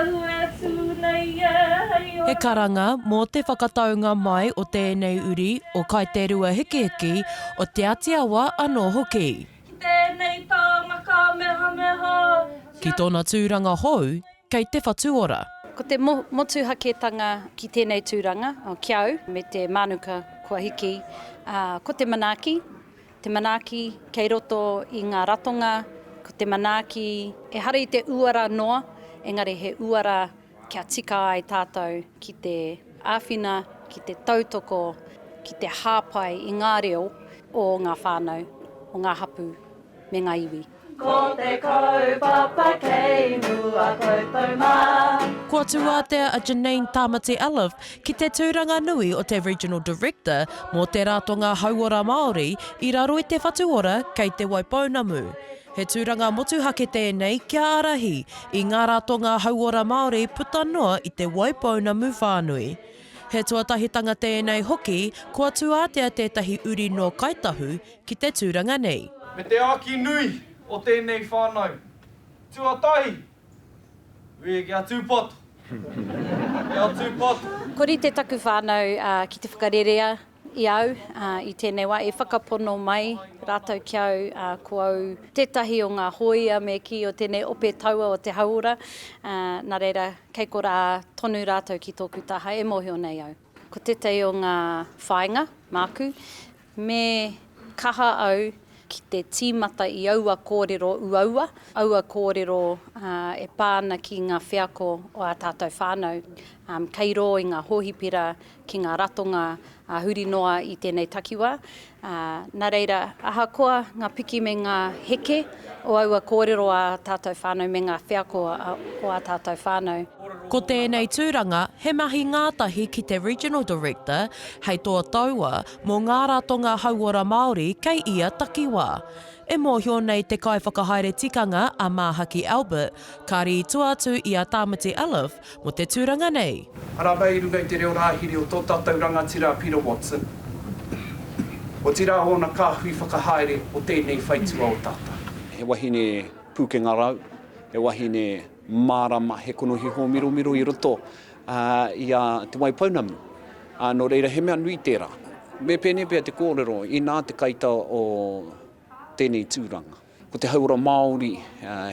Tahu e tū nei e hei ora. He karanga mō te whakataunga mai o tēnei uri o Kai Te Ruahikihiki o Te Atiawa anō hoki. Ki tēnei taonga kāmehameha. Ki tōna tūranga hou kei te whatu ora. Ko te motuhaketanga ki tēnei tūranga, ki au, me te mānuka kua hiki, ko te manaaki, te manaaki kei roto i ngā ratonga, ko te manaaki ehara i te uara noa, engari he uara kia tika ai tātou ki te āwhina, ki te tautoko, ki te hāpai i ngā reo o ngā whānau, o ngā hapū me ngā iwi. Ko te kaupapa kei mua koutou mā. Kua tūātea a Janine Tamati Elliffe ki te tūranga nui o te Regional Director mō te Ratonga Hauora Māori i raro i te Whatu Ora kei Te Waipounamu. He tūranga motuhake tēnei kia ārahi i ngā ratonga hauora Māori puta noa i Te Waipounamu whānui. He tuatahitanga tēnei hoki kua tūātea tētahi uri nō Kāi Tahu ki te tūranga nei. Me te āki nui o tēnei whānau. Tuatahi, ui kia tūpato. Kia tūpato. Kua rite taku whānau ki te whakarerea I au, i tēnei wā, i whakapono mai rātou ki au, ko au tētahi o ngā hōia me kī o tēnei ope taua o te hauora, nā reira, kei korā tonu rātou ki tōku taha, e mōhio nei au. Ko tētahi o ngā whāinga māku, me kaha au ki te tīmata i aua kōrero uaua, aua kōrero e pā ana ki ngā wheako o ā tātou whānau, kei rō i ngā hōhipera, ki ngā ratonga huri noa i tēnei takiwā. Nā reira, ahakoa ngā piki me ngā heke o aua kōrero a tātou whānau me ngā wheako o ā tātou whānau. Ko tēnei tūranga he mahi ngātahi ki te Regional Director hei toa taua mō ngā ratonga hauora Māori kei ia takiwā. E mōhio nei te kaiwhakahaere tikanga a Māhaki Albert, kāre i tua atu i a Tāmati Elliffe mō te tūranga nei. Arā mai i runga i te reo rāhiri o tō tātou rangatira a Peter Watson, otirā ōna kāhui whakahaere o tēnei whaitua o tātou. He wahine pūkenga rau, he wahine mārama, he konohi hōmiromiro i roto i a Te Waipounamu. Nō reira, he mea nui tērā. Me pēnei pea te kōrero, inā te kaita o tēnei tūranga. Ko te hauora Māori,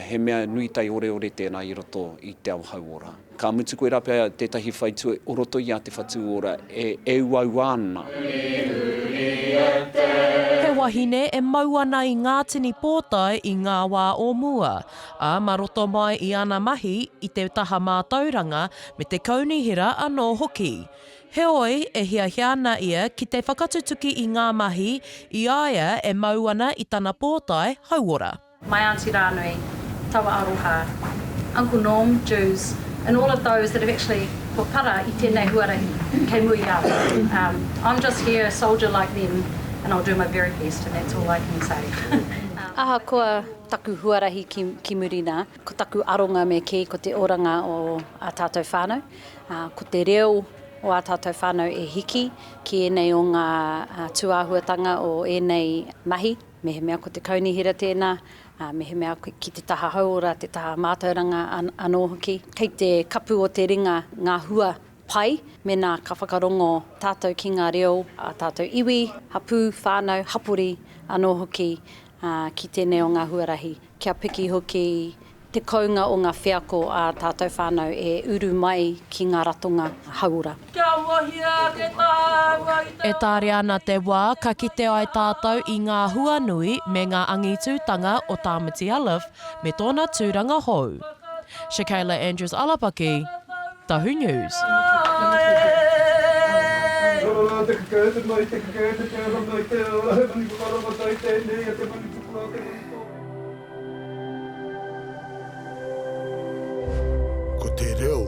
he mea nui taioreore tēnā i roto i te ao hauora. Ka mutu koirā pea tētahi whaitua o roto i a Te Whatu Ora e uaua ana. He wahine e mau ana i ngā tini pōtae i ngā wā o mua, ā, mā roto mai i ana mahi i te taha mātauranga me te kaunihera anō hoki. Heoi, e hiahia ana ia ki te whakatutuki i ngā mahi i a ia e mau ana i tana pōtae hauora. My Aunty Rānui, Taua Aroha, Uncle Norm, Jews, and all of those that have actually kua para i tēnei huarahi kei muri i a au. I'm just here a soldier like them and I'll do my very best and that's all I can say. Ahakoa taku huarahi ki muri nā, ko taku aronga me kī ko te oranga o ā tātou whānau. Ko te reo o ā tātou whānau e hiki ki ēnei o ngā tūāhuatanga o ēnei mahi, mehemea ko te kaunihera tēnā, mehemea ki te taha hauora, te taha mātauranga anō hoki. Kei te kapu o te ringa ngā hua pai mēnā ka whakarongo tātou ki ngā reo a tātou iwi, hapū, whānau, hapori anō hoki ki tēnei o ngā huarahi. Kia piki hoki te kounga o ngā wheako a tātou whānau e uru mai ki ngā ratonga hauora. Kia wahia ake tāua i te. E tarea ana te wā ka kite ai tātou i ngā hua nui me ngā angitūtanga o Tāmati Elliffe me tōna tūranga hou. Shakayla Andrews Alapaki, Tahu News. Ko te reo.